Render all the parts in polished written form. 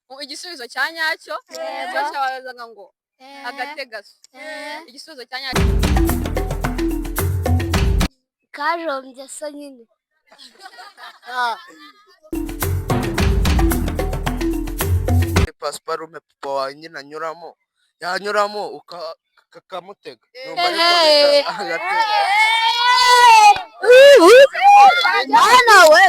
Igisubizo cya nyacyo, ikibazo cyabazaga ngo agategaso, igisubizo cya nyacyo. Kajombye so nyine. Pasiparume papa wawe nyine anyuramo, yanyuramo ukamutega. Numva ariko bita agatega. Mwana we.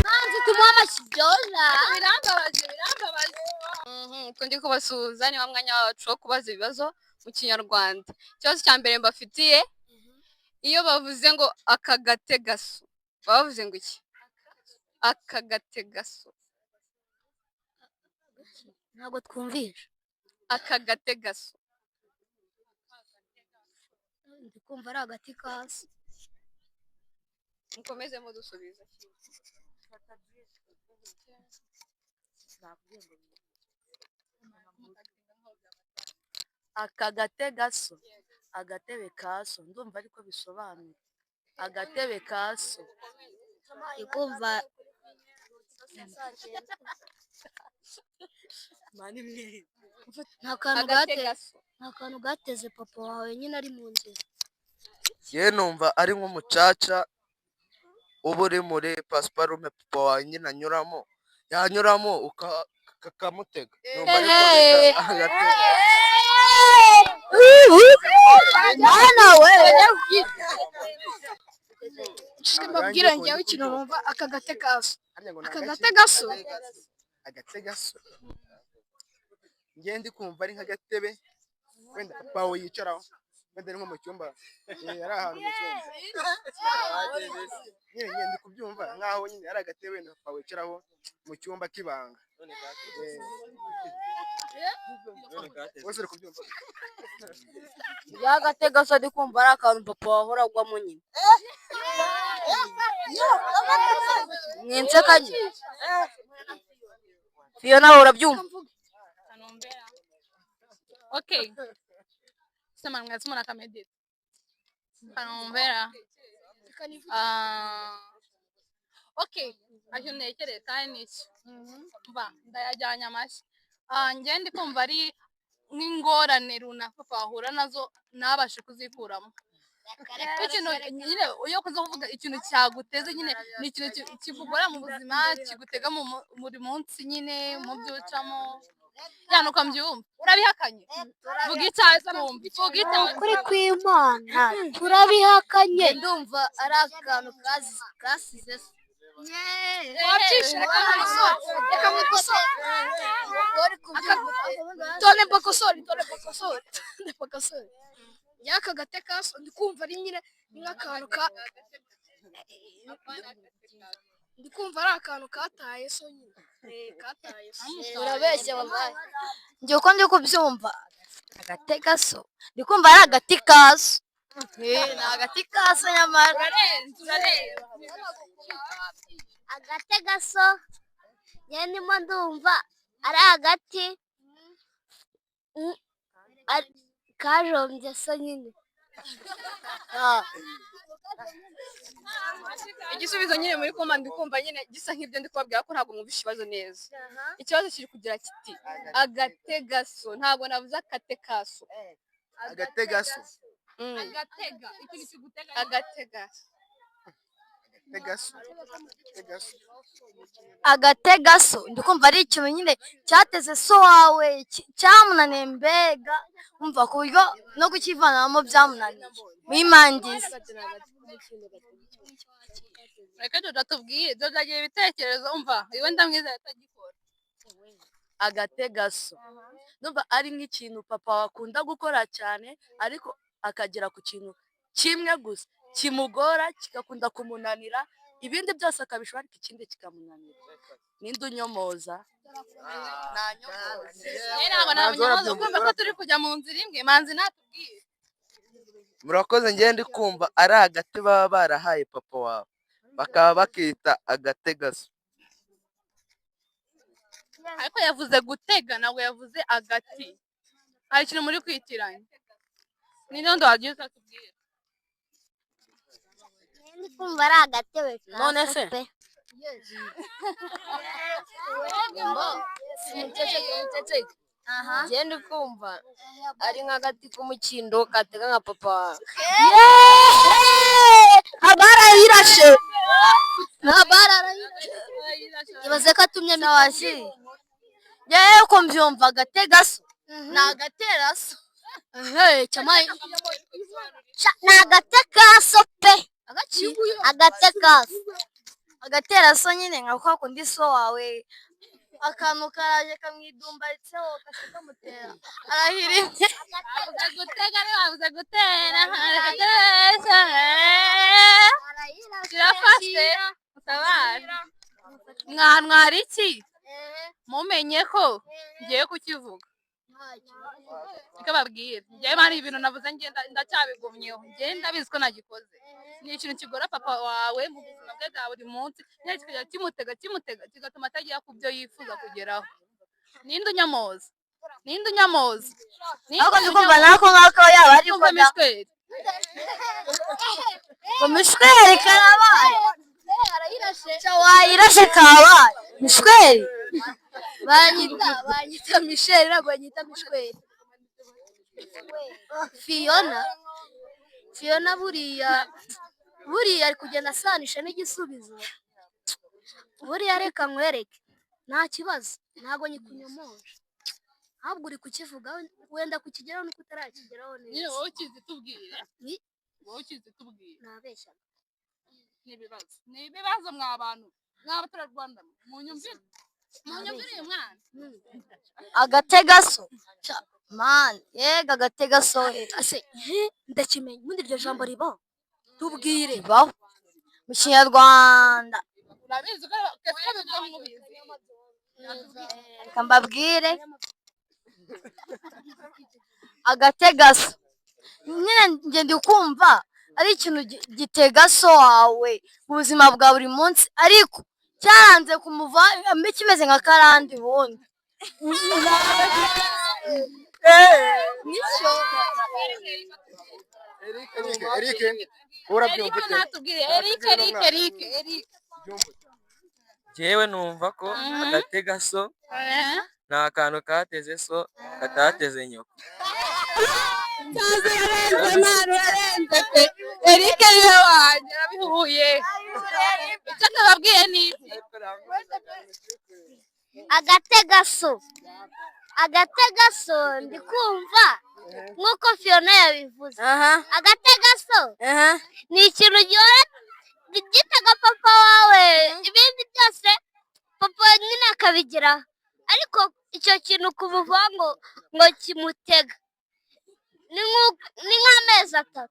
Manzi, tumuhe amashyi byoza. Birambabaje, birambabaje. Ubwo ndi kubasuhuza, ni wa mwanya wacu wo kubaza ibibazo mu Kinyarwanda. Ikibazo cya mbere mbafitiye: iyo bavuze ngo aka gategaso, baba bavuze ngo iki? Aka gategaso. Ntabwo twumvisha. Aka gategaso. Ndi kumva ari agati kasi. Mukomeze mudusubiza. Aka gategaso, agatebe ka so, ndumva ariko bisobanuye agatebe ka so. Ndi kumva. Nta kantu gate Agategaso. Nta kantu gateze papa wawe nyine ari mu nzira. Ye, numva ari nk'umucaca uba uri muri pasiparume papa wawe nyine anyuramo, yanyuramo ukamutega. Numva ariko bita agatega. Mwana we. Mbabwire njyewe ikintu numva: aka gate kaso, aka gate gaso. Agategaso, njye ndi kumva ari nk'agatebe wenda papa wawe yicaraho, wenda ari nko mu cyumba, ari ahantu mu cyumba nyine. Njye ndi kubyumva nk'aho nyine ari agatebe wenda papa wicaraho mu cyumba k'ibanga. Bose uri kubyumva. Ya gategaso, ndi kumva ari akantu papa wahora agwamo nyine. Mwinseka nyine. Fiyo, nawe urabyumva? Okay. Sema mwese murakamedita. Kanombera. Ah. Okay. Aho ntekereza kandi ni iki? Mba ndayajyanye amashyi. Ah, njye ndi kumva ari nk'ingorane runaka papa ahura nazo ntabashe kuzikuramo. Ikintu nyine iyo ukunze kuvuga ikintu cyaguteze nyine, ni ikintu kikugora mu buzima, kigutega mu buri munsi nyine mu byo ucamo. Ya, nuko mbyumva. Urabihakanye? Vuga icyawe twumve. Vuga icyawe. Ukuri kw'Imana, turabihakanye. Ndumva ari akantu kasize so. Wabyishe, reka nkosore, reka nkosore. Tone mbakosore, tone mbakosore, tone mbakosore. Y'aka gate kaso, ndi kumva ari nyine ni nk'akantu ka, ndi kumva ari akantu kataye so nyine, kataye so. Urabeshya wallahi. Njye uko ndi kubyumva, agategaso, ndi kumva ari agati kaso. Ni agati kaso nyamara. Urarenze, urarenze. Agategaso, njye ndimo ndumva ari agati kajombye so nyine. Igisubizo nyine muri kumva, ndi kumva nyine gisa nk'ibyo ndi kubabwira, ko ntabwo mwumva ikibazo neza. Ikibazo kiri kugira kiti agategaso, ntabwo navuze akatekaso. Agategaso. Agatega. Ikintu kigutega. Agategaso. Agategaso, agategaso. Agategaso, ndi kumva ari ikintu nyine cyateze so wawe, cyamunaniye mbega, umva, ku buryo no kukivanamo byamunaniye muri mandizi. Reka Jojo atubwire. Jojo agira ibitekerezo, umva. Iwe ndamwizeye atagikora. Agategaso, ndumva ari nk'ikintu papa wakunda gukora cyane, ariko akagera ku kintu kimwe gusa kimugora, kigakunda kumunanira, ibindi byose akabishobora ariko ikindi kikamunanira. Ninde unyomoza? Nanyomoza. Njye ntabwo nabinyomoza, kumva ko turi kujya mu nzira imwe. Manzi natubwire. Murakoze. Njye ndi kumva ari agati baba barahaye papa wawe, bakaba bakita agategaso. Ariko yavuze gutega, ntabwo yavuze agati. Hari ikintu muri kwitiranya. Ninde wundi wagiye uzatubwira? Ndi kumva ari agatebe ka None so se? pe. Njye ndi kumva ari nk'agati k'umukindo katega nka papa wawe. Abarayirashe, abarayirashe. Ibaze ko atumye. Sawashi, yewe uko mbyumva, agategaso ni agateraso. Cyamaye. Ni agate ka so pe, agate ka so, agateraso nyine nka kwa kundi so wawe akantu karaje kamwidumbaritseho kamutera arahirimye. Bavuze gutega, ntibavuze gutera. Kirafashe mutabare mwantwara iki mumenye ko ngiye kukivuga. Niko babwira, ngewe hari ibintu navuze, ngenda ndacyabigumyeho, ngewe ndabizi ko nagikoze. Ni ikintu kigora papa wawe mu buzima bwe bwa buri munsi nyine, kikajya kimutega kimutega, kigatuma atagera ku byo yifuza kugeraho. Ninde unyamoza? Ninde unyamoza? Ninde? Ariko ndi kumva nako ngako yaba ari Kumva mishweri. Ngo mishweri karabaye, wayirashe kabaye mishweri. Banyita Michelle, ntabwo banyita Mishweri. Fiona, Fiona buriya ari kugenda asanisha n'igisubizo. Buriya reka nkwereke, nta kibazo, ntabwo nyikunyomoje, ahubwo uri kukivuga wenda kukigeraho nuko utarakigeraho Nyine neza. Wowe ukizi tubwire. Ni- Wowe ukizi tubwire. Nabeshya. Ni ibibazo, ni ibibazo mwa bantu, mwa baturarwanda, munyumvire, munyumvire uyu mwana. Agategaso mani, yega agategaso. Ase ndakimenya ubundi iryo jambo ribaho? Tubwire. Ribaho mu Kinyarwanda. Urabizi ko kese bivuga nk'ubizi. Reka mbabwire, agategaso nyine njye ndi kumva ari ikintu gitega so wawe mu buzima bwa buri munsi, ariko cyaranze kumuva kimeze nka karande ubundi nicyo. Eric, Eric, urabyumva Eric ute? natubwire, Eric, Eric, Eric, Eric. Byumva ute? Njyewe numva ko agategaso ni akantu kateze so katateze nyoko. Cyaze yarenze mwana, urarenze pe. Eric niwe wanjye arabihuye. Icyo nababwiye ni iki? Agategaso, agategaso ndi kumva nk'uko Fiona yabivuze, agategaso ni ikintu gihora gitega papa wawe, ibindi byose papa nyine akabigeraho, ariko icyo kintu kumuvuga ngo kimutega ni nk'amezi 3.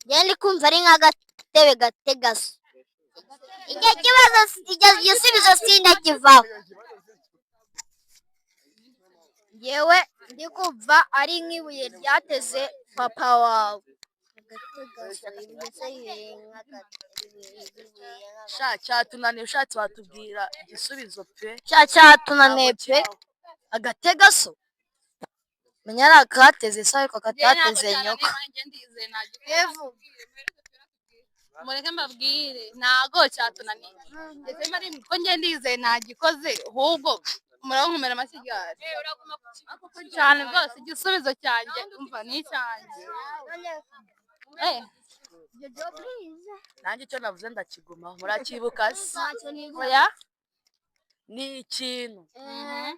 Njyewe ndi kumva ari nk'agatebe gategaso. Icyo kibazo, icyo gisubizo sindakivaho. Yewe ndi kumva ari nk'ibuye ryateze papa wawe. Sha, cyatunaniye, ushatse watubwira igisubizo pe. Cya cyatunaniye pe. Agategaso menya ari akateze so ariko katateze nyoko. Mureke mbabwire, ntago cyatunaniye. Ndetse mari ko njye ndizeye ntagikoze, ahubwo murabonkomera amashyi gare cyane rwose. Igisubizo cyanjye umva ni icyanjye. Nanjye icyo navuze ndakigumaho, muracyibuka se? Oya. Ni ikintu,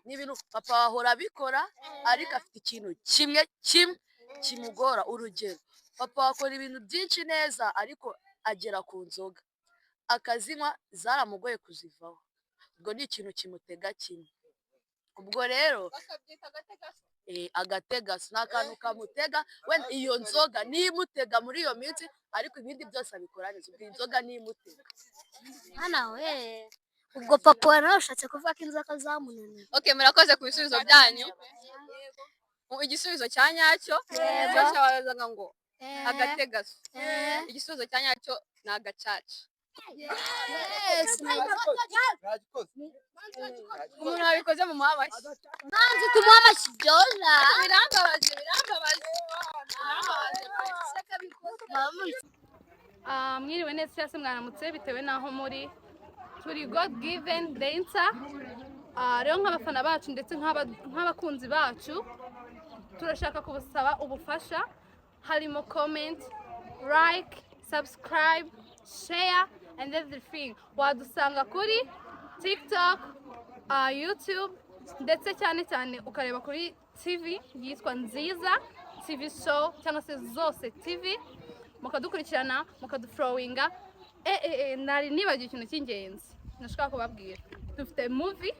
ni ibintu papa ahora abikora, ariko afite ikintu kimwe kimwe kimugora. Urugero, papa akora ibintu byinshi neza, ariko agera ku nzoga akazinywa zaramugoye kuzivaho. Ubwo ni ikintu kimutega kimwe. Ubwo rero agategaso ni akantu kamutega, wenda iyo nzoga niyo imutega muri iyo minsi, ariko ibindi byose abikora neza. Ubwo inzoga niyo imutega. Hano we, ubwo papa wawe nawe ushatse kuvuga ko inzoka zamunaniye? Okay, murakoze ku bisubizo byanyu. Igisubizo cya nyacyo cyo cyabazaga ngo agategaso, igisubizo cya nyacyo ni agacaca. Umuntu wabikoze mu amashyi. Nanze tumuhe amashyi byoza. Birambabaje, birambabaje, birambabaje pe. Ah, mwiriwe neza cyangwa se mwaramutse bitewe n'aho muri. Turi God Given Dancer. Ah, rero nk'abafana bacu ndetse nk'abakunzi bacu, turashaka kubasaba ubufasha, harimo comment, like, subscribe, share and everything. Wadusanga kuri TikTok, YouTube, ndetse cyane cyane ukareba kuri TV yitwa Nziza TV Show cyangwa se Zose TV, mukadukurikirana, mukadufollowinga. Nari nibagiwe ikintu cy'ingenzi nashaka kubabwira. Dufite movie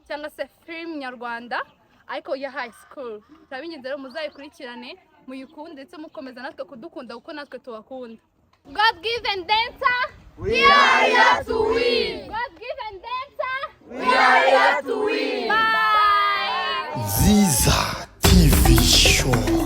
cyangwa se film nyarwanda ariko ya high school. Turabinginze rero muzayikurikirane, muyikunde, ndetse mukomeza natwe kudukunda kuko natwe tubakunda. God Given Dancer, we are here to win. God Given Dancer, we are here to win. Bye. Nziza TV Show.